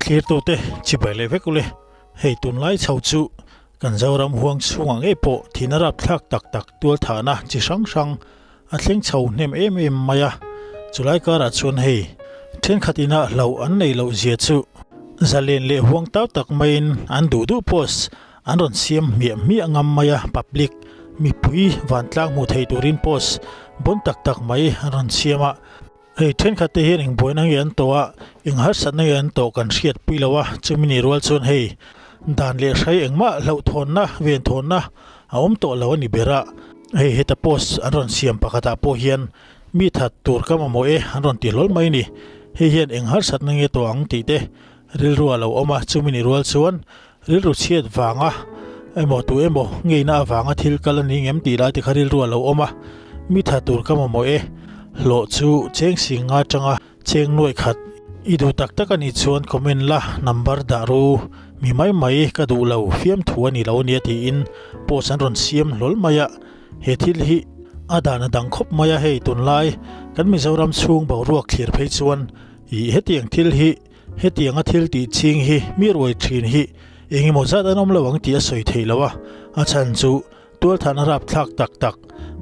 Thlirtute chibai leh vek ule, hei tunlai chho chu kan Zoram huang chhungah ngei pawh thihna rapthlak tak tak tualthahna chi hrang hrang a thleng chho hnem em em mai a, chulai karah chuan hei thenkhat ina hlauh an nei loh zia chu zalen leh huang tau tak maiin an duh duh post an rawn siam hmiah hmiah ngam mai a, public mipui vantlang hmuh thei turin post bon tak tak mai an rawn siam a. Hei thenkhat te hian eng buaina nge an tawh a, eng harsatna nge an tawh kan hriat pui lo a, chumi ni rual chuan hei dan leh hrai engmah hlauhthawnna, venthawnna a awm tawh lo a ni ber a. Hei heta post an rawn siam pakhatah pawh hian mi that tur ka mamawh e an rawn ti hlawl mai a ni. Hei hian eng harsatna nge tawh ang tih te rilru a lo awm a, chumi ni rual chuan rilru chhiat vanga emaw tu emaw ngeina avanga thil kal a ni ngem tih lai te kha rilru a lo awm a, mi tha tur ka mamawh e, hlawh chu cheng sing nga atanga cheng nuaih khat i duh tak tak a nih chuan comment la number dah ru, mi mai mai ka duh lo fiamthu a ni lo ania tiin post an rawn siam hlawl mai a, he thil hi a dan a dang khawp mai a hei tunlai kan Mizoram chhung boruak thlir phei chuan ih hetiang thil hi Hetianga thil tih ching hi mi ruai thin hi eng emaw zat an awm lo ang tih a sawi theih lo a, a chhan chu tualthan a rapthlak tak tak,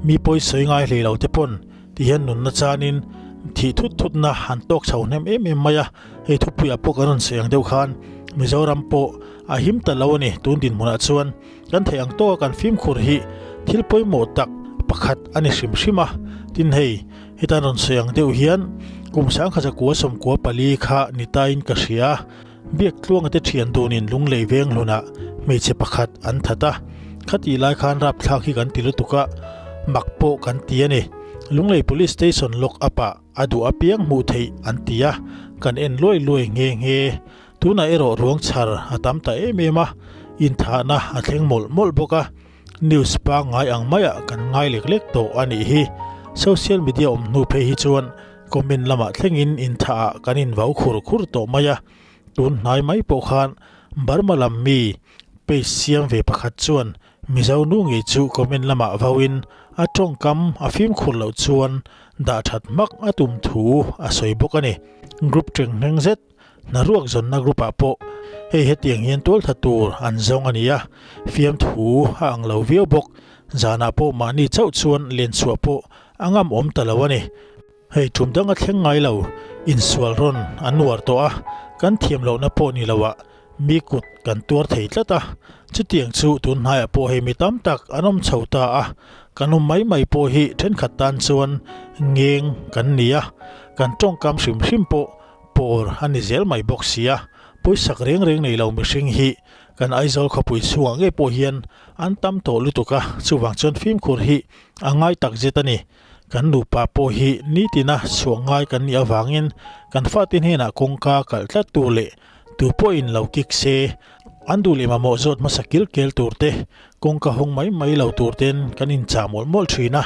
mi pawi sawi ngai hlei lo te pawn ti hian nunna chanin thih thut thutna an tawk chho hnem em em mai a, hei thupuiah pawh kan rawn sawi ang deuh khan Mizoram pawh a him ta lo a ni, tun dinhmunah chuan kan theih ang tawka kan fimkhur hi thil pawimawh tak pakhat a ni hrim hrim a, tin hei. Hetan rawn sawi ang deuh hian kum sangkhaza kua 14 kha ni tain ka hria. Biak tluanga te thian dunin Lunglei veng hlunah hmeichhe pakhat an that a. Khatih lai khan rapthlak hi kan ti lutuk a, mak pawh kan ti a ni. Lunglei Police Station lock up ah a duh apiang hmuh theih an ti a, kan en luai luai nghe nghe. Tunah erawh ruang chhar a tam ta em em a, inthahna a thleng mawlh mawlh bawk a. News pangngai ang maiah kan ngai lek lek tawh a nih hi. Social media awm hnu phei hi chuan comment lamah thlengin inthaah kan invau khur khur tawh mai a. Tun hnai mai pawh khan Burma lam mi page siam ve pakhat chuan Mizo nu ngei chu comment lamah vauin a tawngkam a fimkhur loh chuan dah that hmak a tum thu a sawi bawk a ni. Group tenghneng zet Hna ruak zawnna group ah pawh hei hetiang hian tualtha tur an zawng a ni a, fiamthu a ang lo viau bawk. Zanah pawh mahni chauh chuan len chhuah pawh a ngam awm ta lo a ni. Hei tum dang a thleng ngai lo, insual rawn an uar tawh a, kan thiam lohna pawh ni loah mi kut kan tuar thei tlat a, chutiang chu tun hnaiah pawh hei mi tam tak an awm chho ta a, kan awm mai mai pawh hi thenkhat tan chuan ngeng kan ni a, kan tawngkam hrim hrim pawh Pawr a ni zel mai bawk sia, pawisak reng reng nei lo mihring hi kan Aizawl khawpui chhungah ngei pawh hian an tam tawh lutuk a, chuvang chuan fimkhur hi a ngai tak zet a ni. Kan nupa pawh hi nitina chhuah ngai kan nih avangin kan fate hnenah kawngka kalh tlat tur leh tu pawhin lo kik se, an duh leh mamawh zawt hmasa kil kel tur te, kawngka hawng mai mai lo tur ten kan inchah mawlh mawlh thin a.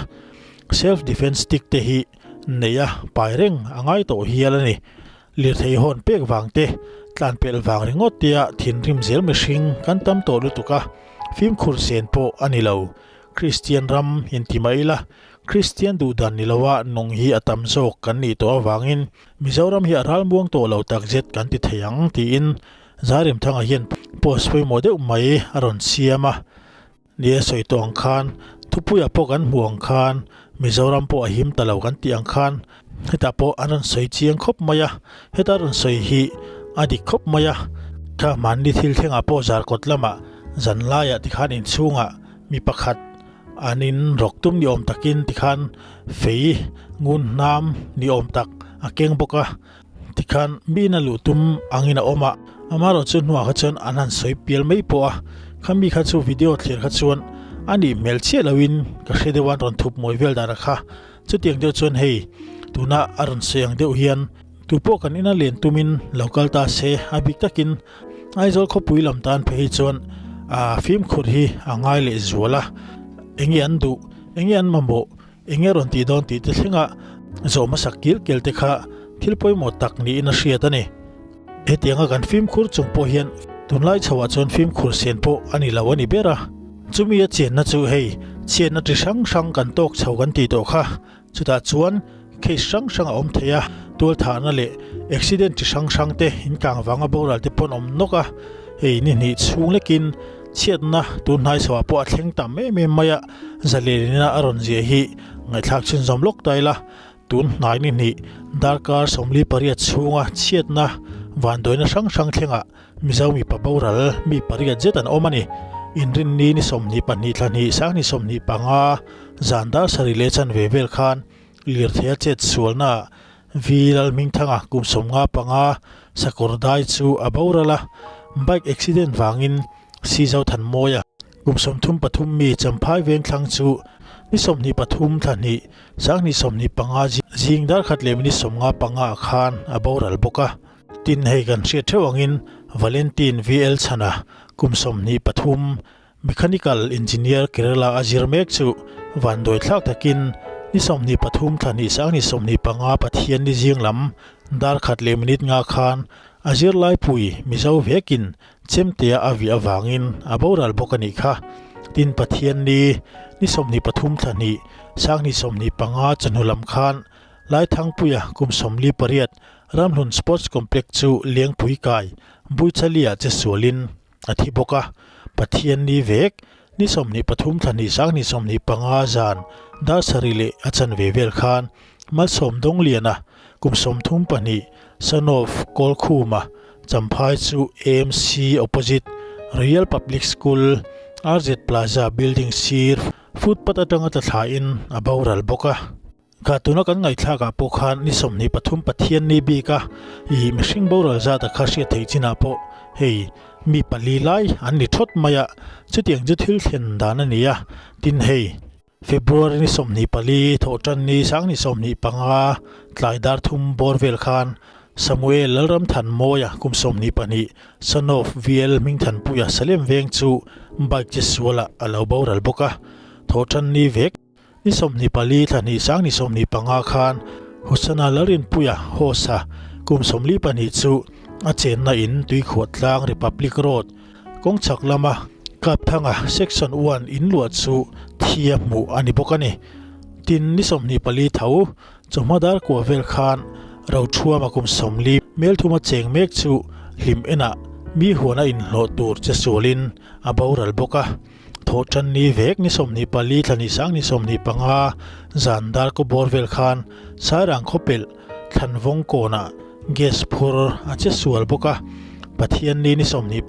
Self defence stick te hi Nei a, pai reng a ngai tawh hial a ni. Lirthei hawn pek vang te, tlan pelh vang ringawt tia thinrim zel mihring kan tam tawh lutuk a, fimkhur sen pawh a ni lo. Kristian ram inti mah ila, Kristian duhdan ni loa nung hi a tam zawk kan nih tawh avangin Mizoram hi a ralmuang tawh lo takzet kan ti thei ang tiin Zairemthanga hian post pawimawh deuh mai a rawn siam a. Ni a sawi tawh ang khan, thupuiah pawh kan hmuh ang khan, Mizoram pawh a him ta lo kan tih ang khan, hetah pawh an rawn sawi chiang khawp mai a, heta rawn sawi hi a dik khawp mai a, kha mahni thil thlengah pawh zarkawt lamah zan laiah tikhan inchhungah mi pakhat an in rawk tum ni awm takin tikhan fei ngun hnam ni awm tak a keng bawk a, tikhan mi in a luh tum angin a awm a, amaherawh chu hnuah kha chuan an han sawi pial mai pawh a, kha mi kha chu video thlir kha chuan a nih hmel chiah loin ka hre deuh a an rawn thup mawi vel dan a kha, chutiang deuh chuan hei tuna a rawn sawi ang deuh hian tupawh kan ina len tumin lo kal ta se a bik takin Aizawl khawpui lam tan phei hi chuan aa fimkhur hi a ngai leh zual a, enge an duh enge an mamawh Eng nge rawn tih dawn tih te thlengah zawh hmasak kil kel te kha thil pawimawh tak niin a hriat a ni. Hetianga kan fimkhur chung pawh hian tunlai chhoah chuan fimkhur sen pawh a ni lo a ni ber a. Chumi a chenna chu hei chhiatna chi hrang hrang kan tawk chho kan tih tawh kha. Chutah chuan Case hrang hrang a awm thei a, tualthahna leh accident chi hrang hrang te inkang vanga boral te pawh an awm nawk a, hei ni hnih chhung lekin chhiatna tun hnai chhoah pawh a thleng tam em em mai a, zalelina a rawn ziah hi ngaihthlak chhunzawm lawk ta ila, tun hnai ni hnih darkar 48 chhunga chhiatna vanduaina hrang hrang thlengah Mizo mipa boral mi pariat zet an awm a ni. Inrinni ni 22 thla hnih sang ni 25 zan dar sarih leh chanve vel khan lirtheia chet sualnaah V Lalhmingthanga kum 55 sakawr dai chu a boral a, bike accident vangin Si Zothanmawia kum 33 mi Champhai Vengthlang chu ni 23 thla hnih sang ni 25 zing dar khat leh minute 55 ah khan a boral bawk a. Tin hei kan hriat theuh angin Valentine VL Chhana kum 23 Mechanical Engineer Kerala a zir mek chu vanduai thlak takin ni 23 thla hnih sang ni 25 Pathian ni zing lam dar khat leh minute nga khan a zirlaipui Mizo vekin chemtea a vih avangin a boral bawk a nih kha. Tin Pathian ni ni 23 thla hnih sang ni 25 chawhnu lam khan Laithangpuia kum 48 Ramhlun Sports Complex chu Lengpui kai Buichalia che sualin a thi bawk a, Pathian ni vek ni 23 thla hnih sang ni 25 zan dar sarih leh a chanve vel khan Malsawm Dawngliana kum 32 son of Kawlkhuma Champhai chu AMC opposite Royal Public School RZ Plaza building sir footpath atanga tla thlain a boral bawk a. Kha tuna kan ngaihthlak ah pawh khan ni 23 Pathian ni bik a ih mihring boral zat a kha hriat theih chinah pawh hei mi pali lai an ni thawt mai a, chutiang chu thil thlen dan a ni a, tin hei February ni 24 thawhtan ni sang ni 25 tlai dar thum bawr vel khan Samuel Lalramthanmawia kum 22 son of VL Hmingthanpuia Salem veng chu bike che sualah a lo boral bawk a, thawhtan ni vek. Ni 24 thla hnih sang ni 25 khan Husana Lalrinpuia Hosa kum 42 chu a chenna in Tuikhuah tlang Republic Road kawng chhak lama Kapthanga Section 1 in luah chu thi a hmuh a ni bawk a ni. Tin ni 24 tho chawhma dar kua vel khan Rothuama kum 40 Melthuma cheng mek chu hlim enah mi huana inhlawh tur che sualin a boral bawk a. Thawhtan ni vek ni 24 thla ni sang ni 25 zan dar kaw bawr vel khan Sairang khawpelh Thlanvawng kawnah gas phur a che sual bawk a, Pathian ni ni 23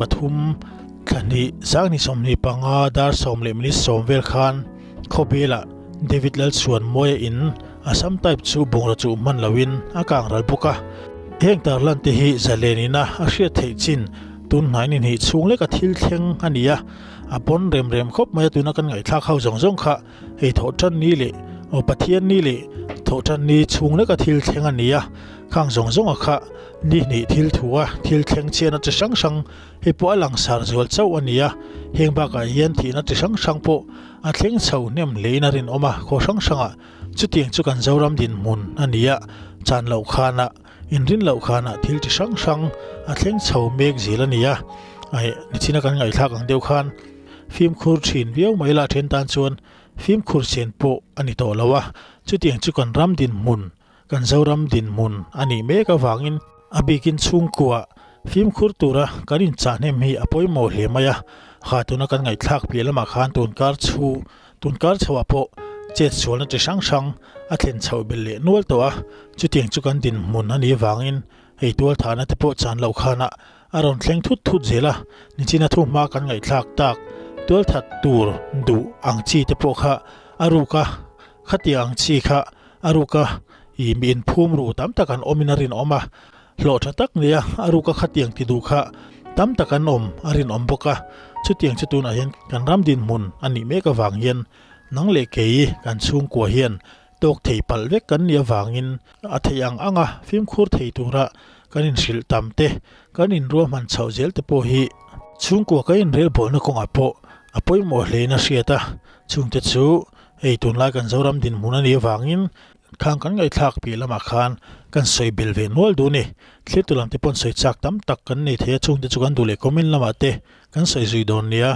thla hnih sang ni 25 dar sawm leh minute sawm vel khan khawbelah David Lalchhuanmawia in Assam type chu bungraw chuh hman loin a kang ral bawk a. Heng tarlan te hi zalen ina a hriat theih chin tun hnai ni hnih chhung leka thil thleng a ni a. A pawn rem rem khawp mai a tuna kan ngaihthlak ho zawng zawng kha hei thawhtan ni leh aw Pathian ni leh thawhtan ni chhung leka thil thleng a ni a, khang zawng zawng a kha ni hnih thil thu a thil thleng chian a chi hrang hrang hei pawh a langsar zual chauh a ni a, heng bakah hian thihna chi hrang hrang pawh a thleng chho hnem hlein a rinawm a, khaw hrang hrangah chutiang chu kan Zoram dinhmun a ni a, chan loh khanah. Inrin loh khanah thil chi hrang hrang a thleng chho mek zel a ni a, aih nichina kan ngaihthlak ang deuh khan fimkhur thin viau mai la then tan chuan fimkhur sen pawh a ni tawh lo a, chutiang chu kan ram dinhmun, kan Zoram dinhmun a nih mek avangin a bikin chhungkua fimkhur tura kan inchah hnem hi a pawimawh hle mai a, ha tuna kan ngaihthlak piah lamah khan tunkar chhu Tunkar chhoah pawh chet sualna chi hrang hrang a thlen chhoh belh leh nual tawh a, chutiang chu kan dinhmun a nih avangin hei tualthahna te pawh chan loh khanah a rawn thleng thut thut zel a, nichina thu hma kan ngaihthlak tak tualthat tur duh ang chi te pawh kha a ruk a, khatiang ang chi kha a ruk a ih mi inphum ru tam tak an awmin a rinawm a. Hlawh tha tak nia a ruka khatiang ti duh kha tam tak an awm a rinawm bawk a, chutiang chu tunah hian kan ram dinhmun a nih mek avang hian nang leh kei kan chhungkua hian tawk thei palh vek kan nih avangin a theih ang anga fimkhur thei tura kan inhrilh tam te, kan inruahman chhoh zel te pawh hi chhungkua kan inrelbawlna kawngah pawh a pawimawh hlein a hriat a, chungte chu hei tunlai kan Zoram dinhmun a nih avangin Khang kan ngaihthlak piah lamah khan kan sawi bel ve nual duh a ni. Thlirtu lam te pawn sawi chak tam tak kan nei thei a, chungte chu kan duh leh comment lamah te kan sawi zui dawn nia.